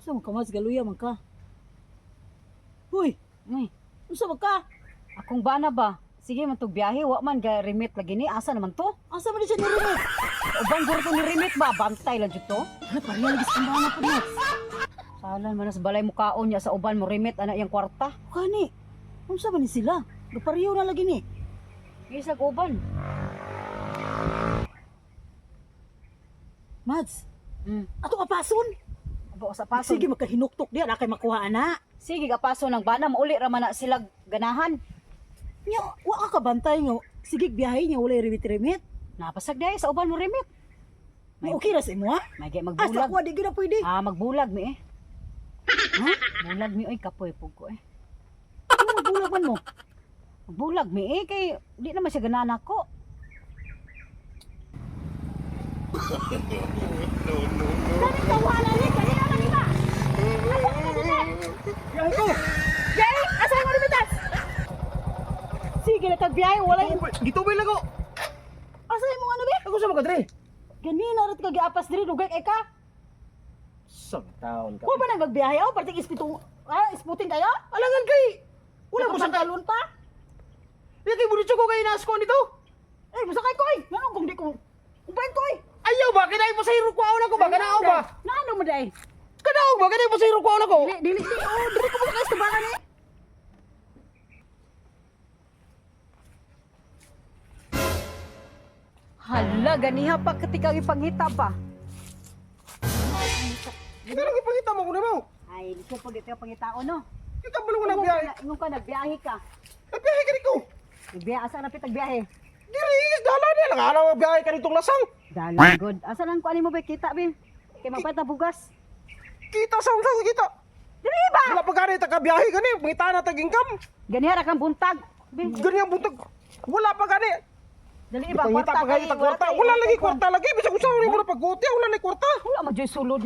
Sa man ka, Mads, galuya man ka. Huy, Uy, unsa man ka? Akong bana ba? Sige man tog biyahe, wa man ga remit lagi ni. Asa naman to? Asa man di siya ni-remit? Uban guro to ni remit ba? Bantay lang jud to. Ay, pareha lagi sa bana po, Mads. Salan man sa balay mo kaon niya sa uban mo remit ana iyang kwarta. Kani, unsa man ni sila? Gapareho na lagi ni. Isag uban. Mads, ato apason. Aba sa paso. Sige, magkahinuktok diya, na kay makuha ana. Sige gapaso ng bana mauli ra man na sila ganahan. Nya, wa ka kabantay nga. Sige, biyahe niya, walay remit-remit. Napasag diay sa uban mo remit. May okay ra sa imo, ha? May gay Asa magbulag. ko, di gina pwede. Ah, magbulag mi eh. Ha? Bulag mi oy, kapoy pug ko eh. Ano magbulag man mo? Magbulag mi eh kay di naman siya ganahan ako. Kani tawala ni, kani naman ni ba? Asa ka na? Biyahe ko! Biyahe, asa mo remittance? Sige na kag biyahe, walay. Gitubay lang ko! Asa imong ano be? Ako sa mga dre! Ganina rat ka giapas diri dugay kay ka. Sang taon ka. Wa ba nang magbiyahe aw parting ispitong ah, isputing kayo? Alangan kay! Wala mo sa talon pa. Di kay bunitso ko kay inaas ko nito! Eh, musakay ko ay. Ngano kung di ko uban ko ay. Ayaw ba? Kinay mo sa hiro ko ako ba? Kanao ba? Naano mo day? Kanao ba? Kinay mo sa hiro ko ako? Dili dili di oh, dili ko musakay sa tubangan eh. Hala, ganiha pa katika ipangita ba? Ikaw lang ipangita mo ko na mo. Ay, di ko pag ito pangitao no. Ikaw ba lang nagbiyahe? Ingon ka nagbiyahe ka. Nagbiyahe ka nito! Nagbiyahe asa na pitag biyahe? Diri is dala niya lang araw biyahe ka nitong lasang. Dala good. Asa lang ko ani mo ba kita bi? Kay magpait na bugas. Kita sa unsa kita. Dili ba? Wala pa gani ta ka biyahe gani, mangita na tag income. Ganiha ra kang buntag. Bi. Gani ang buntag. Wala pa gani. Dali ba Pangita pa gani ta kwarta. Wala lagi kwarta lagi bisag unsa ni mo na pagguti, wala lagi kwarta. Wala man joy sulod.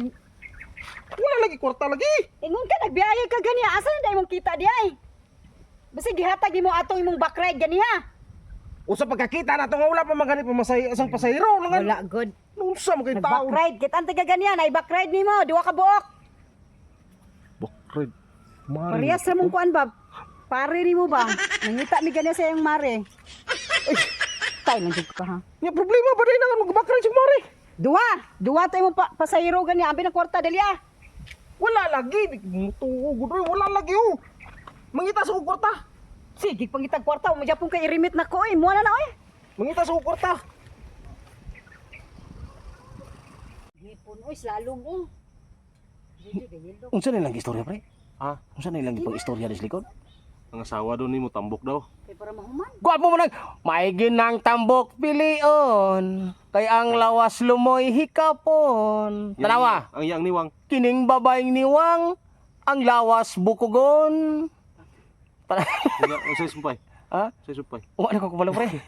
Wala lagi kwarta lagi. Ingon ka nagbiyahe ka ganiha, asa na dai mong kita di ay? Basta gihatag nimo atong imong back ride ganiha. Usa pagkakita na to nga wala pa man gani pamasay asang pasahero lang. Wala good. Unsa man kay Nag-back taon. ride kita ang taga ganiha, na back ride nimo, duha ka buok. Back ride. Mari. Parehas ra mong kuan ba? Pare nimo ba? Nangita mi ganiha sa iyang mare. Tay lang jud ka ha. Nya problema ba dai nang mag-back ride si Mari? Duha, duha tayo mong pasahero ganiha, ambi ng kwarta dali ah. Wala lagi, mutuo gud oy, wala lagi oh. Mangita sa kong kwarta. Sige, pangitag kwarta, mo japon kay i-remit na ko eh. Muha na na oy. Mangita sa kong kwarta. Gipon oy, slalom oh. Unsa na lang istorya pre? Ah, Unsa na lang ipang istorya ni likod? Ang asawa doon ni mo tambok daw. Kay para mahuman. Gwapo mo nang maigin ng tambok pilion kay ang lawas lumoy hikapon. Tanawa, Ang yang niwang. Kining babaeng niwang ang lawas bukugon. Unsa sumpay? Ha? Unsay sumpay? Wala ko kabalo pre.